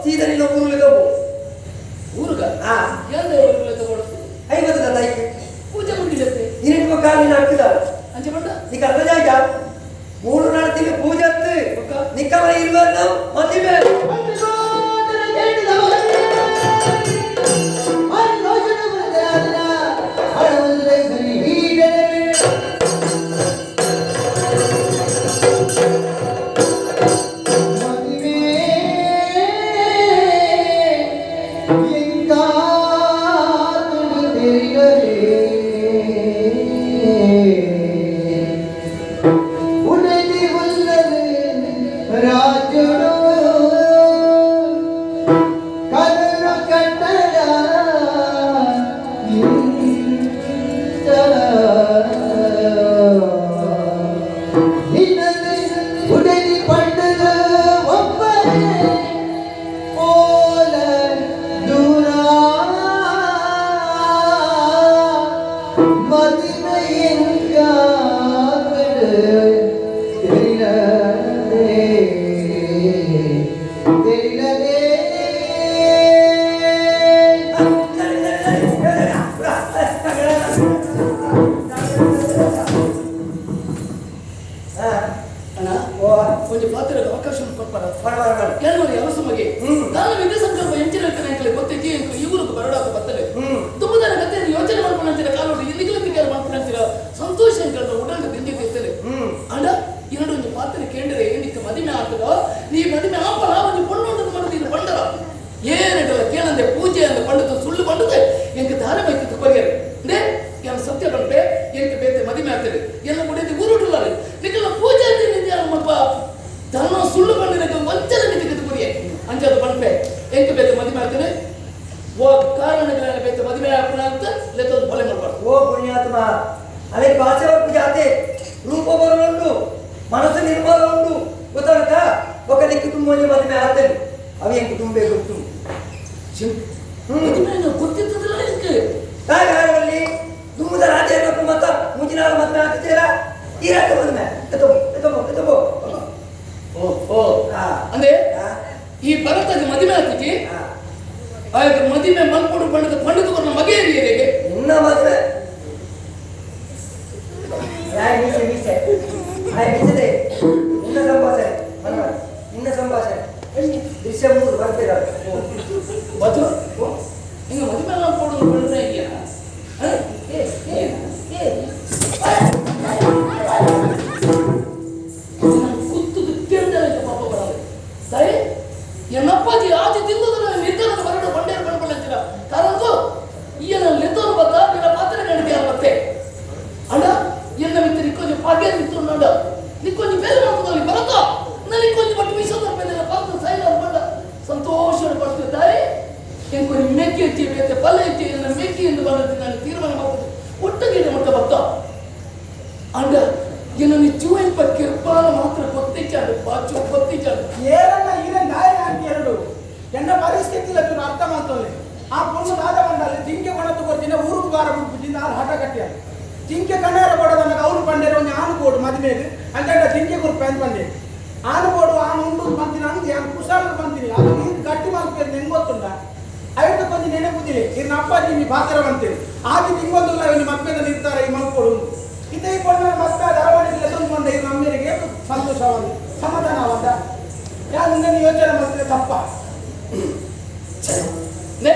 ಸೀದಾ ನಿನ್ನ ಊರುಲಿಗೆ ಹೋಗು. ಊರುಗ? ಆ. ಎಂದ ಊರುಗಳ ತಗೊಳ್ಳು? ಐವತ್ತು ತಾಯಿಗೆ. ಪೂಜೆ ಮುಗಿದತ್ತೆ. ನಿನಗೆ ಕಾಲಿನ ಹಾಕಿದ. ಅಂಚೆ ಬಂಡ. ನೀ ಕರ್ಮಜಾಯ್ತ ಮೂರು ನಾಳು ತಿಂಗಳು ಪೂಜೆ ಅತ್ತು. ಬೊಕ್ಕ? ನಿಕ್ಕಮ ಇರುವರು ಮದುವೆ. ಅಣ್ಣ. ಓ. ಒಂಜಿ ಪಾತ್ರದ ಅವಕಾಶ ಕೊಡ್ಪಾರ? ಬರ ಬರ ಬರ. ಕೆಲವರು ಅವಸಮಗೆ ದಾನ ವಿದ್ಯೆ ಸಂಕಲ್ಪ ಎಂಚಿನ ಎಂಕಲೆ ಗೊತ್ತಿದ್ದಿ, ಎಂಕಲು ಈ ಊರಿಗೆ ಬರಡಾತ ಬತ್ತಲೆ. ತುಂಬುದನ ಕಥೆಯನ್ನು ಯೋಚನೆ ಮಾಡ್ಕೊಂಡಂತೀರ, ಕಾಲೋಡು ಇಲ್ಲಿಗಲ ತಿಂಗಳ ಮಾಡ್ಕೊಂಡಂತೀರ, ಸಂತೋಷ ಎಂಕಲ್ನ ಉಡಲ್ಡು ದಿಂಜಿ ತಿರ್ತಲೆ. ಅಣ್ಣ, ಎರಡು ಒಂಜಿ ಪಾತ್ರ ಕೇಂದ್ರ ಏನಿಕ್ಕ ಮದಿಮೆ ಆಗ್ತದೋ, ನೀ ಮದಿಮೆ ಆಪಲ ಒಂಜಿ ಪೊಣ್ಣು ಉಂಟು ಮಾಡೋದು ಪಂಡರ ಏನಿಡಲ್ಲ ಕೇಳಂದೆ ಪೂಜೆ ಅಂದ ಪಂಡದ ಸುಳ್ಳು ಪಂಡದೆ ಎಂಕ ದಾರ ಬೈತಿತ್ತು ಕೊರಿಯರು. ನೇ ಯಾನ್ ಸತ್ಯ ಪಂಪೆ, ಎಂಕ ಬೇತೆ ಮದಿಮೆ ಆಗ್ತದೆ ಎಲ್ಲ ಮುಡಿದು ಊರುಟುಲ್ಲಾರೆ ನಿಕಲ ಪೂಜೆ ಅಂತ ಮಲ್ಪ ಧನ ಸುಳ್ಳು ಪಂಡಿನಕ ವಂಚನೆ ನಿತಿಗದು ಕೊರಿಯೆ ಅಂಚಾದ ಪಂಪೆ, ಎಂಕ ಬೇತೆ ಮದಿಮೆ ಆಗ್ತದೆ. ಓ ಕಾರಣಗಳ ಬೇತೆ ಮದಿಮೆ ಆಪುನ ಅಂತ ಲೆತ್ತೊಂದು ಕೊಲೆ ಮಾಡ್ಬಾರ್ದು. ಓ ಪುಣ್ಯಾತ್ಮ, ಅಲೆ ಭಾಷೆ ಜಾತೆ ರೂಪ ಬರಲುಂಡು, ಮನಸ್ಸು ನಿರ್ಮಲ ಉಂಡು, ಗೊತ್ತಾಗುತ್ತಾ? ఒక నీకు ಕುಟುಂಬ ಮದುವೆ ಆಗ್ತದೆ, ಅವ ಎಂಕ್ ತುಂಬೆ ಗೊತ್ತು. ಮದಿಮೆ ಗೊತ್ತಿದ್ದದಲ್ಲ ಎಂಕ್. ಕಾರಲ್ಲಿ ದುಮ್ಮದ ರಾಜ ಮತ್ತ ಮುಂಚಿನ ಮದುವೆ ಆಗ್ತೀರಾ? ಈ ರಾತ್ರಿ ಮದುವೆ ಎತ್ತೋ ಎತ್ತೋ ಎತ್ತೋ. ಓ ಓ. ಹಾ. ಅಂದ್ರೆ ಈ ಭರತಗೆ ಮದಿಮೆ ಆಗ್ತಿದ್ದಿ? ಆಯ್ತು, ಮದಿಮೆ ಮಲ್ಪಡು ಪಂಡದ ಪಂಡದ ಕೊರನ ಮಗೆಯರಿಗೆ. ನಿನ್ನ ಮದುವೆ ಯಾಯ್ ಮೀಸೆ ಮೀಸೆ ಆಯ್ ಮೀಸದೆ ನಿನ್ನ ಸಂಭಾಷಣೆ ಮನ ನಿನ್ನ ಸಂಭಾಷಣೆ ದೃಶ್ಯ 3 ಬರ್ತೀರ. ಬದು ಹಿಂಗ ಮದಿಮೆ ಮಲ್ಪಡು ಪಂಡ್ರೆ ಅಯ್ಯ. ಏ ಏ ಏ. ಕುತ್ತುದು ಕೇಂದ್ರ ಪಾಪ ಬರಲ್ಲ ತಾಯಿ. ಎನ್ನಪ್ಪಾಜಿ ಆಚೆ ತಿಂದದ ನಿರ್ಧಾರ ಬರಡು ಬಂಡೇರು ಬಂಡ್ಕೊಳ್ಳಂತೀರ ಕಾರಣದ್ದು ಈಯನ ಲೆತ್ತೋನು ಬತ್ತ ನಿನ್ನ ಪಾತ್ರ ಗಣಿತ ಮತ್ತೆ. ಅಣ್ಣ, ಎನ್ನ ಮಿತ್ರ ನಿಕ್ಕೊಂಜಿ ಪಾಗ್ಯ ನಿಂತು ನಿಕ್ಕೊಂಜಿ ಬೇರೆ ಮಾಡ್ತದಲ್ಲಿ ಬರತ್ತ ನನಗೆ ಪಟ್ಟು ವಿಶ್ವದ ಮೇಲೆ ಪಾತ್ರ ಸೈಲ ಬಂಡ ಸಂತೋಷ ಪಡ್ತೀವಿ ತಾಯಿ. ಎಂಕೊರಿ ಮೆಕ್ಕಿ ಹೆಚ್ಚಿ ಬೇತೆ ಪಲ್ಲೆ ಹೆಚ್ಚಿ ಎನ್ನ ಮೆಕ್ಕಿ ಎಂದು ಬಂದದ್ದು ನಾನು ತೀರ್ಮಾನ ಮಾಡ್ತದೆ ಒಟ್ಟಗಿಡ ಮಟ್ಟ ಬತ್ತ. ಅಂಡ ಎನ್ನ ಚೂಯಲ್ಪ ಕಿರ್ಪಾನ ಮಾತ್ರ ಗೊತ್ತಿಚ್ಚಾಡು ಬಾಚು ಗೊತ್ತಿಚ್ಚಾಡು. ಏರನ್ನ ಈರನ್ ದಾಯ ಅಂತ ಎರಡು ಎನ್ನ ಪರಿಸ್ಥಿತಿ ಇಲ್ಲ ಅರ್ಥ ಮಾಡ್ತೊಲ್ಲೆ. ಆ ಪೊಣ್ಣು ದಾದ ಬಂಡಲ್ಲಿ ಜಿಂಕೆ ಕೊಣತು ಕೊಡ್ತೀನಿ, ಊರುకు ಬಾರ ಬಿಡ್ಬಿಟ್ಟು ನಾನು ಹಠ ಕಟ್ಟಿಯ ಜಿಂಕೆ ಕಣ್ಣಾರ ಕೊಡೋದನ್ನ ಅವ್ರು ಪಂಡೇರು ಒಂದು ಆನು ಕೋಡು ಮದುವೆಗೆ ಅಂತ ಜಿಂಕೆ ಕೊಡ್ಪೆ ಅಂತ ಬಂದೆ. ಆನು ಕೋಡು ಆನು ಉಂಡು ಬಂತೀನಿ ಅಂದು ಯಾನು ಕುಶಾಲ ಬಂತೀನಿ. ಅದು ನೀನು ಗಟ್ಟಿ ಮಾಡ್ಬೇಕು, ನಿಂಗೆ ಗೊತ್ತುಂಟ. ಐದು ಕೊಂಚ ನೆನಪುದಿಲ್ಲ ಇನ್ನು ಅಪ್ಪಾಜಿ ನೀ ಪಾತ್ರ ಬಂತೇನೆ ಆದಿ ತಿಂಗೊಂದಿಲ್ಲ ಇವನು ಮದ್ಮೆದ ನಿರ್ಧಾರ ಈ ಮಲ್ಕೊಡು ಇದೇ ಪೊಣ್ಣ ಮತ್ತೆ ಅರವಣಿಗೆ ಲೆಸೊಂದು ಬಂದ ಈ ನಮ್ಮೆರಿಗೆ ಸಂತೋಷವಾದ ಸಮಾಧಾನವಾದ ಯಾರು ನಿನ್ನ ಯೋಚನೆ ಮಾಡ್ತಾರೆ ತಪ್ಪ. ನೆ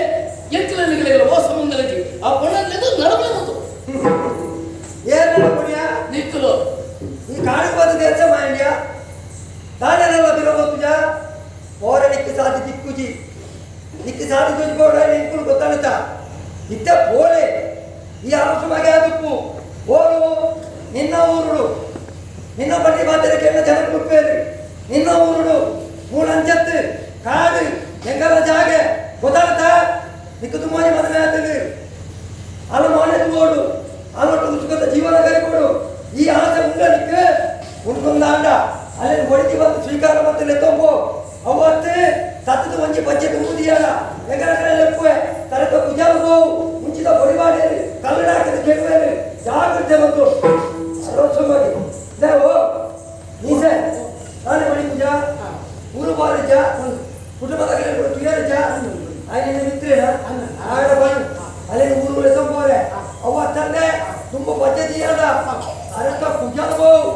ಎಂಕಲನಿಗೆ ಓ ಸಂಬಂಧಲಜಿ ಆ ಪೊಣ್ಣಲ್ಲಿ ನಡಬಲೆ ಮತ್ತು ಏನೆಲ್ಲ ಪುಣ್ಯ. ನಿಕ್ಕಲು. ಈ ಕಾಡು ಬಂದ ದೇಶ ಮಾಂಡ್ಯ ತಾನೆಲ್ಲ ಬಿರಬಹುದು. ಓರ ನಿಕ್ಕು ಸಾಧಿ ತಿಕ್ಕುಜಿ ನಿಕ್ಕು ಸಾಧಿ ತುಜ್ಬೋಡ ನಿಕ್ಕುಲು ಗೊತ್ತಾಗುತ್ತ ಇತ್ತ ಪೋಲೆ ಈ ಅರಸು ಮಗೆ ಆದುಪ್ಪು ಓರು ನಿನ್ನ ಊರುಡು ನಿನ್ನ ಬಡ್ಡಿ ಮಾತ್ರ ಕೇಳ ಜನ ಕುಪ್ಪೇರು ನಿನ್ನ ಊರುಡು ಮೂಡಂಚತ್ತು ಕಾಡು ಎಂಗಲ ಜಾಗೆ ಗೊತ್ತಾಗುತ್ತಾ? ನಿಕ್ಕು ತುಂಬಾನೇ ಮದುವೆ ಆಗ್ತದೆ ಅಲ್ಲ ಮನೆ ಓಡು ಅಲ್ಲೊಟ್ಟು ಉಸುಕತ್ತ ಜೀವನ ಕರಿಕೊಡು. ಈ ಆಸೆ ಉಂಡಲಿಕ್ಕೆ ಉಂಡೊಂದಾಂಡ ಅಲ್ಲಿ ಹೊಡಿತಿ ಬಂದು ಸ್ವೀಕಾರ ಮತ್ತೆ ಲೆತ್ತೊಂಬೋ ಅವತ್ತು ಸತ್ತದ ಒಂಜಿ ಪಚ್ಚೆ ತುಂಬುದಿಯಲ್ಲ ಎಂಗಲ ಕಡೆ ಲೆಪ್ಪುವೆ ತರಕ ಕುಜಾಲು ಹೋವು ಮುಂಚಿತ ಹೊಡಿಬಾಡೇರು ಕಲ್ಲಡ ಹಾಕಿದ ಕೆಡುವೇರು ಜಾಗ್ರತೆ ಮತ್ತು ಅರೋಸವಾಗಿ ಓ ನೀಸೆ ನಾನೇ ಮಣಿ ಪೂಜಾ ಊರು ಬಾರಿಜ ಕುಟುಂಬದ ಕಡೆ ತುಯರ್ಜ ಆಯ್ನ ಮಿತ್ರೇನ ಆಡ ಬನ್ ಅಲ್ಲೇನು ಊರು ಸಂಬೋರೆ ಅವ್ವ ತಂದೆ ತುಂಬ ಪದ್ಧತಿ ಅಲ್ಲ ಅರತ ಕುಜಾನ ಬೋವು.